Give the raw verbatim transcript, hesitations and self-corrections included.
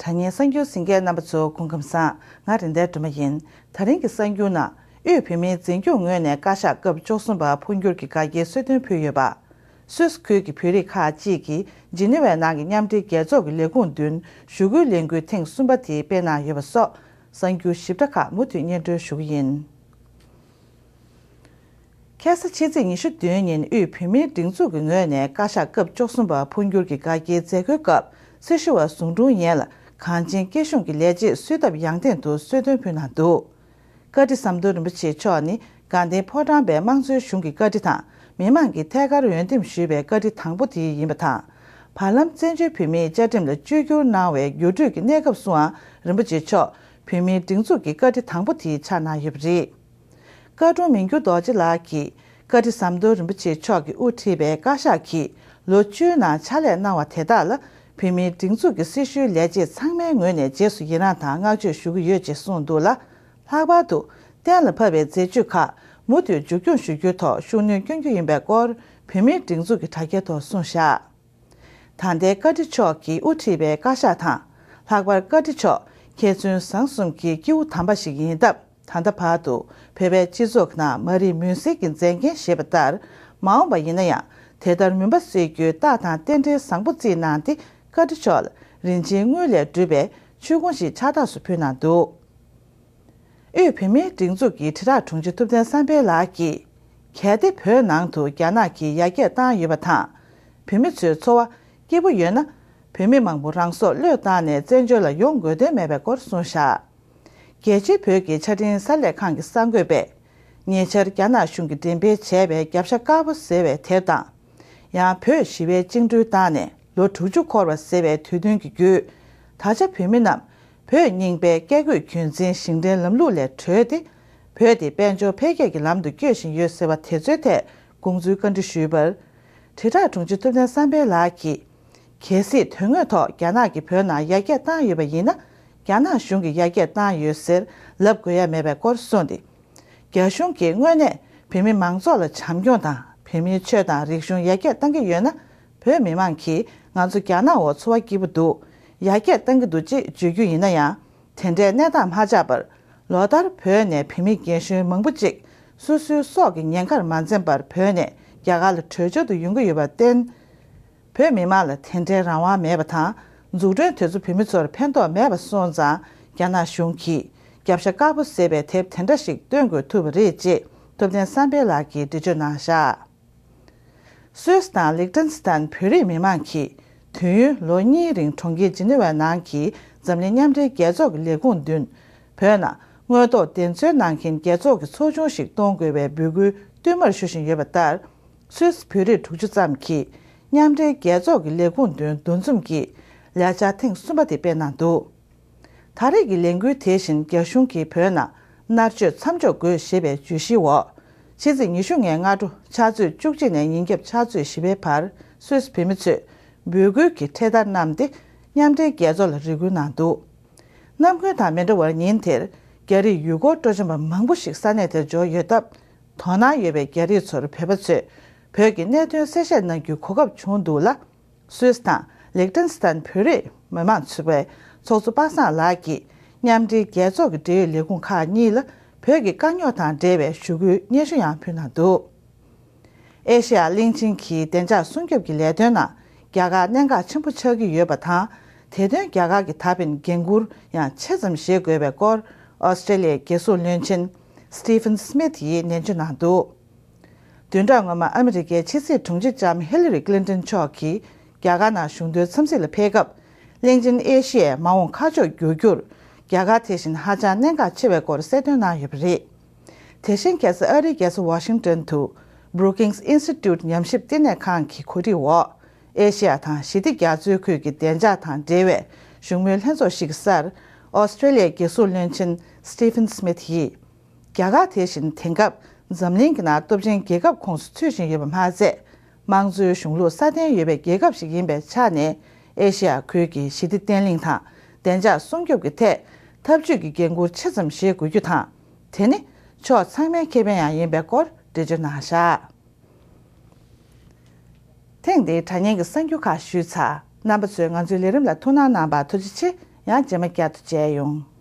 ད་ཉིན་གསར་འགྱུར་གཟིགས་མཁན་རྣམ་པ་ཚོ་སྐུ་ཁམས་བཟང་། ང་རིག་ལྡན་སྒྲོལ་མ་ཡིན། ད་རིང་གི་གསར་འགྱུར་ནང་། དབུས་བོད་མིའི་འཛིན་སྐྱོང་ངོས་ནས་བཀའ་ཤག་སྐབས་བཅུ་གསུམ་པ་འཕོ་འགྱུར་གྱི་བཀའ་རྒྱའི་གསོལ་སྟོན་ཕུལ་ཡོད་པ། སུད་སི་ཁུལ་གྱི་བོད་རིགས་ཁག་ཅིག་གིས་ཇི་ནི་ཝའི་ནང་གི་མཉམ་འབྲེལ་རྒྱལ་ཚོགས་ཀྱི་ལས་ཁུངས་མདུན་ཞུ་སྐུལ་ལས་འགུལ་ཐེངས་གསུམ་པ་དེ་སྤེལ་གནང་ཡོད་པ་སོགས་གསར་འགྱུར་ཞིབ་ཕྲ་ཁག་མུ་མཐུད་སྙན་སྒྲོན་ཞུ་གི་ཡིན། ཁ་སང་ཕྱི་ཚེས་ཉི་ཤུ་བདུན་ཉིན་དབུས་བོད་མིའི་སྒྲིག་འཛུགས་ཀྱི་ངོས་ནས་བཀའ་ཤག་སྐབས་བཅུ་གསུམ་པ་འཕོ་འགྱུར་གྱི་བཀའ་རྒྱའི་མཛད་སྒོའི་སྐབས་སྲི་ཞུ་བ་ཟུང་དྲུང་ཡན་ལ་གངས་ཅན་སྐྱིད་གཤོངས་ཀྱི་ལས་བྱེད་གསོལ་ཐབ་ཡང་སྟེང་དུ་གསོལ་སྟོན་ཕུལ་གནང་འདུག། བཀའ་ཁྲི་ཟམ་གདོང་རིན་པོ་ཆེ་མཆོག་ནི་དགའ་ལྡན་ཕོ་བྲང་པའི་དམངས་གཙོའི་གཞུང་གི་བཀའ་ཁྲི་དང་མི་མང་གིས་ཐད་ཀར་འོས་འདེམས་ཞུས་པའི་བཀའ་ཁྲི་དང་པོ་དེ་ཡིན་པ་དང་། བར་ལམ་བཙན་བྱོལ་བོད་མིའི་བཅའ་ཁྲིམས་ལ་བཅོས་བསྒྱུར་གནང་བའི་འགྱུར་འགྲོས་ཀྱི་གནས་སྐབས་སུའང་རིན་པོ་ཆེ་མཆོག་བོད་མིའི་སྒྲིག་འཛུགས་ཀྱི་བཀའ་ཁྲི་དང་པོ་དེ་ཆགས་གནང་ཡོད་པ་རེད། བཀའ་དྲུང་མི་འགྱུར་རྡོ་རྗེ་ལགས་ཀྱིས་བཀའ་ཁྲི་ཟམ་གདོང་རིན་པོ་ཆེ་མཆོག་གིས་དབུ་ཁྲིད་པའི་བཀའ་ཤག་གིས་ལོ་བཅུའི་ནང་ཕྱག་ལས་གནང་བ་དེ་དག་ལ་བོད་མིའི་སྒྲིག་འཛུགས་ཀྱི་སྲི་ཞུའི་ལས་བྱེད་ཚང་མའི་ངོས་ནས་རྗེས་སུ་ཡི་རངས་དང་བསྔགས་བརྗོད་ཞུ་གི་ཡོད་ཅེས་གསུངས་འདུག་ལ། ལྷག་པར་དུ་གཏན་ལ་ཕབ་པའི་མཛད་ཇུས་ཁག་མུ་མཐུད་མཇུག་སྐྱོང་ཞུ་རྒྱུའི་ཐོག་ཤུགས་སྣོན་བསྐྱོན་རྒྱུ་ཡིན་པའི་སྐོར་བོད་མིའི་སྒྲིག་འཛུགས་ཀྱི་དྲ་རྒྱའི་ཐོག་གསུངས་བཞག། ད་ལྟའི་བཀའ་ཁྲི་མཆོག་གིས་དབུ་ཁྲིད་པའི་བཀའ་ཤག་དང་། ལྷག་པར་བཀའ་ཁྲི་མཆོག་མཁས་བཙུན་བཟང་གསུམ་གྱི་སྐྱེས་བུ་དམ་པ་ཞིག་ཡིན་སྟབས། ད་ལྟ་བར་དུ་བོད་པའི་སྤྱི་ཚོགས་ནང་མ་རིག་མུན་སེལ་གྱི་མཛད་འགན་བཞེས་པ་ལྟར། མ་འོངས་པ་ཡིན་ན་ཡང་དེ་ལྟར་མུན་པ་སེལ་རྒྱུའི་རྟགས་དང་རྟེན་འབྲེལ་བཟང་པོ་བརྩིས་གནང་སྟེ། བཀའ་ཁྲི་མཆོག་ལ་རིན་ཆེན་དངུལ་ལས་གྲུབ་པའི་མཆོད་ཀོང་ཞིག་ཕྱག་རྟགས་སུ་ཕུལ་གནང་འདུག། དབུས་བོད་མིའི་སྒྲིག་འཛུགས་ཀྱི་དྲིལ་བསྒྲགས་དྲུང་ཆེ་ཐུབ་བསྟན་བསམ་འཕེལ་ལགས་ཀྱིས། གལ་ཏེ་བོད་ནང་དུ་རྒྱ་ནག་གིས་ཡར་རྒྱས་བཏང་ཡོད་པ་དང་། བོད་མི་ཚོའི་འཚོ་བ་སྐྱིད་པོ་ཡོད་ན། བོད་མི་མང་པོ་རང་སྲོག་བློས་བཏང་ནས་བཙན་བྱོལ་ལ་ཡོང་དགོས་དོན་མེད་པའི་སྐོར་གསུངས་བཞག། རྒྱལ་སྤྱིའི་བོད་ཀྱི་ཆ་འཕྲིན་གསར་ལས་ཁང་གི་གསར་འགོད་པས། ཉེ་ཆར་རྒྱ་ནག་གཞུང་གིས་འགྲེམས་སྤེལ་བྱས་པའི་རྒྱབ་ཤ་དཀར་པོ་ཟེར་བའི་དེབ་དང་། ཡང་བོད་ཞི་བའི་བཅིངས་འགྲོལ་བཏང་ནས་ལོ་དྲུག་ཅུ་འཁོར་བ་ཟེར་བའི་དུས་སྟོན་གྱི་བརྒྱུད། ད་ཆ་བོད་མི་རྣམས་བོད་རྙིང་པའི་བཀས་བཀོད་རྒྱུད་འཛིན་ཞིང་བྲན་ལམ་ལུགས་ལས་གྲོལ་ཏེ། བོད་དེ་དཔལ་འབྱོར་འཕེལ་རྒྱས་ཀྱི་ལམ་དུ་བསྐྱོད་བཞིན་ཡོད་ཟེར་བ་དེ་ཚོའི་ཐད་དགོངས་ཚུལ་བཀའ་འདྲི་ཞུས་པར། དྲིལ་བསྒྲགས་དྲུང་ཆེ་ཐུབ་བསྟན་བསམ་འཕེལ་ལགས་ཀྱིས། གལ་སྲིད་དོན་དངོས་ཐོག་རྒྱ་ནག་གིས་བོད་ནང་ཡར་རྒྱས་བཏང་ཡོད་པ་ཡིན་ན། རྒྱ་ནག་གཞུང་གིས་ཡར་རྒྱས་བཏང་ཡོད་ཟེར་ལབ་དགོས་ཡ་མེད་པའི་སྐོར་གསུངས་ཏེ། རྒྱ་གཞུང་གིས་དངོས་གནས་བོད་མི་མང་ཚོགས་ལ་བྱམས་སྐྱོང་དང་། བོད་མིའི་ཆོས་དང་རིག་གཞུང་ཡར་རྒྱས་གཏང་གི་ཡོད་ན། བོད་མི་མང་གིས་ང་ཚོ་རྒྱ་ནག་འོག་འཚོ་བ་སྐྱིད་པོ་འདུག། ཡར་རྒྱས་གཏང་གི་འདུག་ཅེས་བརྗོད་རྒྱུ་ཡིན་ན་ཡང་། དེ་འདྲའི་གནས་སྟངས་མ་ཆགས་པར། ལོ་ལྟར་བོད་ནས་བོད་མི་རྒན་གཞོན་མང་པོ་ཅིག་སོ་སོའི་སྲོག་གི་ཉེན་ཁར་མ་འཛེམས་པར་བོད་ནས་རྒྱ་གར་ལ་བྲོས་བྱོལ་དུ་ཡོང་གི་ཡོད་པར་བརྟེན། བོད་མི་མང་ལ་དེ་འདྲའི་རང་དབང་མེད་པ་དང་། འཛུགས་སྐྲུན་དེ་ཚོ་བོད་མི་ཚོར་ཕན་ཐོགས་མེད་པ་སོང་ཙང་། རྒྱ་ནག་གཞུང་གིས་རྒྱབ་ཤ་དཀར་པོ་ཟེར་བའི་དེབ་དེ་འདྲ་ཞིག་བཏོན་དགོས་ཐུག་པ་རེད་ཅེས་ཐུབ་བསྟན་བསམ་འཕེལ་ལགས་ཀྱིས་འགྲེལ་བརྗོད་གནང་བཞག། སུད་སི་དང་ལིག་ཏན་སི་ཐན་བོད་རིགས་མི་མང་གིས་དུས་ཡུན་ལོ་གཉིས་རིང་གྲོང་ཁྱེར་ཇི་ནི་ཝའི་ནང་གི་འཛམ་གླིང་མཉམ་འབྲེལ་རྒྱལ་ཚོགས་ཀྱི་ལས་ཁུངས་མདུན། བོད་ནང་དངོས་ཐོག་བདེན་འཚོལ་གནང་མཁན་རྒྱལ་ཚོགས་ཀྱི་ཚོགས་ཆུང་ཞིག་གཏོང་དགོས་པའི་འབོད་སྐུལ་བསྟུད་མར་ཞུ་བཞིན་ཡོད་པ་ལྟར། སུད་སི་བོད་རིགས་དྲུག་ཅུ་ཙམ་གྱིས་མཉམ་འབྲེལ་རྒྱལ་ཚོགས་ཀྱི་ལས་ཁུངས་མདུན་འདུ་འཛོམས་ཀྱིས་ལས་འཆར་ཐེངས་གསུམ་པ་དེ་སྤེལ་གནང་འདུག། ད་རེས་ཀྱི་ལས་འགུལ་དེ་བཞིན་རྒྱ་གཞུང་གིས་བོད་ནང་མནར་གཅོད་མཚམས་འཇོག་དགོས་ཞེས་པའི་བརྗོད་གཞིའི་འོག། ཕྱི་ཚེས་ཉི་ཤུ་ལྔའི་སྔ་དྲོ་ཕྱག་ཚོད་བཅུ་གཅིག་ནས་ཉིན་རྒྱབ་ཕྱག་ཚོད་བཞི་པའི་བར་སུད་སི་བོད་མི་ཚོས་འབོད་སྐུལ་གྱི་འཕྲེད་དར་བསྣམས་ཏེ་མཉམ་འབྲེལ་རྒྱལ་ཚོགས་ལ་རེ་སྐུལ་གནང་འདུག། ནམ་རྒྱུན་དང་མི་འདྲ་བར་ཉིན་དེར་རྒྱ་རིགས་ཡུལ་སྐོར་སྤྲོ་འཆམ་པ་མང་པོ་ཞིག་ས་གནས་དེར་འབྱོར་ཡོད་སྟབས། དོ་སྣང་ཡོད་པའི་རྒྱ་རིགས་ཚོར་བོད་པ་ཚོས་བོད་ཀྱི་གནད་དོན་གསལ་བཤད་གནང་རྒྱུའི་གོ་སྐབས་བྱུང་འདུག་ལ། སུད་སི་དང་ལིག་ཏན་སི་ཐན་བོད་རིགས་མི་མང་ཚོགས་པའི་ཚོགས་གཙོ་པ་སངས་ལགས་ཀྱིས་མཉམ་འབྲེལ་རྒྱལ་ཚོགས་ཀྱི་འབྲེལ་ཡོད་ལས་ཁུངས་ཁག་གཉིས་ལ་བོད་ཀྱི་དཀའ་རྙོག་དང་འབྲེལ་བའི་ཞུ་སྐུལ་སྙན་ཞུ་ཡང་ཕུལ་གནང་འདུག། ཨེ་ཤེ་ཡ་གླིང་ཆེན་གྱི་བདེ་འཇགས་སྲུང་སྐྱོབ་ཀྱི་ལས་དོན་ནང་རྒྱ་གར་གནད་འགག་ཆེན་པོ་ཆགས་ཀྱི་ཡོད་པ་དང་། དེ་དོན་རྒྱ་གར་གྱི་ད་ཕན་འགན་འཁུར་ཡང་ཆེ་ཙམ་བཞེས་དགོས་པའི་སྐོར་ཨོ་སི་ཀྲེ་ལི་ཡའི་རྒྱལ་སྲུང་བློན་ཆེན་སི་ཏི་ཕན་སི་མིད་ཡིས་ནན་བརྗོད་གནང་འདུག། བདུན་ཕྲག་སྔོན་མ་ཨ་མི་རི་ཀའི་ཕྱི་སྲིད་དྲུང་ཆེ་ལྕམ་ཧི་ལ་རི་ཀླིན་ཏོན་མཆོག་གིས་རྒྱ་གར་ནང་གཞུང་དོན་འཚམས་གཟིགས་ལ་ཕེབས་སྐབས། གླིང་ཆེན་ཨེ་ཤི་ཡའི་མ་འོངས་ཁ་ཕྱོགས་བསྒྱུར་རྒྱུར། རྒྱ་གར་དེ་བཞིན་ཧ་ཅང་གནད་འགག་ཆེ་བའི་སྐོར་གསལ་སྟོན་གནང་ཡོད་པ་རེད། དེ་བཞིན་རྒྱལ་ས་ཨ་རིའི་རྒྱལ་ས་ཝ་ཤིང་ཏོན་དུ་Brookings Institute ཉམས་ཞིབ་བསྟི་གནས་ཁང་གི་གོ་སྒྲིག་འོག། ཨེ་ཤི་ཡ་དང་ཞི་བདེ་རྒྱ་མཚོའི་ཁུལ་གྱི་བདེ་འཇགས་དང་འབྲེལ་བའི་བཞུགས་མོལ་ལྷན་ཚོགས་ཤིག་གི་སར། ཨོ་སི་ཀྲེ་ལི་ཡའི་རྒྱལ་སྲུང་བློན་ཆེན་སི་ཏི་ཕན་སི་མིད་ཡིས། རྒྱ་གར་དེ་བཞིན་དེང་སྐབས་འཛམ་གླིང་གི་ནང་སྟོབས་ཆེན་རྒྱལ་ཁབ་ཁོངས་སུ་ཚུད་བཞིན་ཡོད་པ་མ་ཟད། དམངས་གཙོའི་གཞུང་ལུགས་སྲ་བརྟན་ཡོད་པའི་རྒྱལ་ཁབ་ཞིག་ཡིན་པའི་ཆ་ནས། ཨེ་ཤེ་ཡ་ཁུལ་གྱི་ཞི་བདེ་བརྟན་ལྷིང་དང་བདེ་འཇགས་སྲུང་སྐྱོབ་ཀྱི་ཐད་འཐབ་ཇུས་ཀྱི་འགན་འཁུར་ཆེ་ཙམ་བཞེས་དགོས་རྒྱུ་དང་། དེ་ནི་ཕྱོགས་ཚང་མའི་ཁེ་ཕན་ཡང་ཡིན་པའི་སྐོར་འགྲེལ་བརྗོད་གནང་བཞག། ཐེངས་འདིའི་དྲ་བརྙན་གྱི་གསར་འགྱུར་ཁག་ཞུས་ཚར། རྣམ་པ་ཚོས་ང་ཚོའི་ལས་རིམ་ལ་ཐུགས་སྣང་གནང་བར་ཐུགས་རྗེ་ཆེ། ཡང་རྗེས་མ་བསྐྱར་དུ་མཇལ་ཡོང་།